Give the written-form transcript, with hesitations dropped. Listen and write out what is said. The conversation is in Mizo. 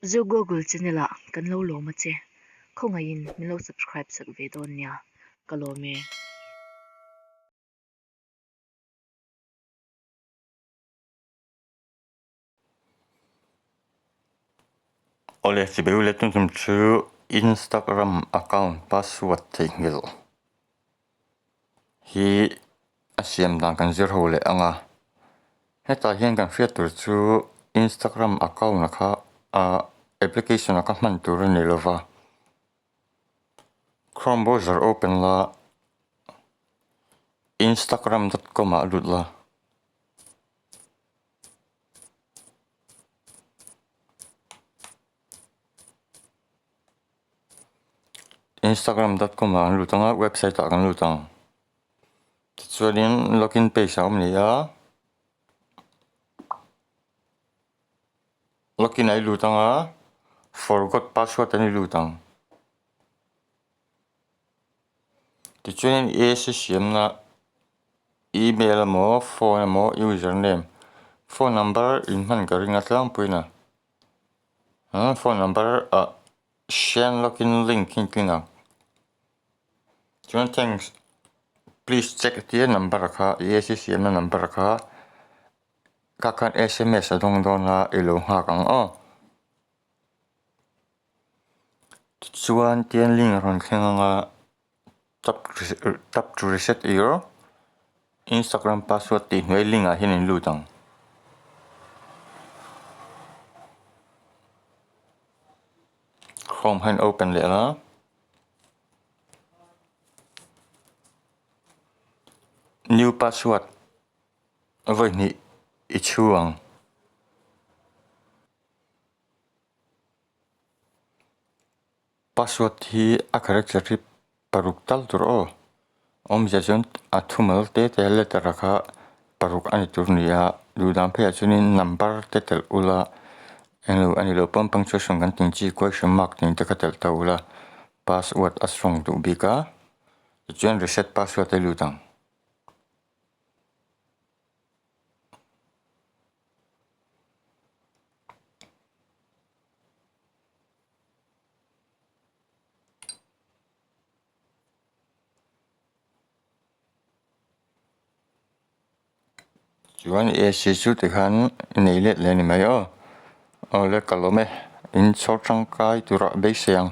Zo Google channel ah kan lo lawm a che, khawngaihin min lo subscribe sak ve dawn nia, ka lawm e. Awle chibai u le tun tum chu Instagram account password theihnghilh hi a siam dan kan zir ho leh ang a, hetah hian kan hriat tur chu Instagram account a kha ah application a kha hman tur a ni lova, Chrome browser open la Instagram dot com ah lut la. Instagram dot com ah an lut ang a website ah kan lut ang tichuanin login page a awm ni a login ah i lut ang a forgot password an i lut ang tichuanin ac siamna email emaw phone emaw username phone number inhman ka ring a tlangpuiin a. Aa phone number ah send login link hi a ang chuan thanks please check tia number kha i ac siamna number kha kha khan sms a dawng dawn a i lo nghak ang aw tichuan tian link a rawn thleng ang a tap to reset your Instagram password tih hnuai link ah hian in lut ang. Chrome hian open leh la. New password vawi hnih i chhu ang. Password hi a character hi paruk tal tur aw. Awmzia chuan a thumal te te letter a kha paruk a ni tur a ni a, duh dan pheiah chuanin number te telh ula englo a ni lo pawn punctuation kan tih chi question mark tih te kha telh ta ula password a strong duh bik a tichuan reset password a lut ang. Chuan ac chu tikhan nei let leh a ni mai aw. Awle ka lawm e, in chhawr tangkai turah beisei ang.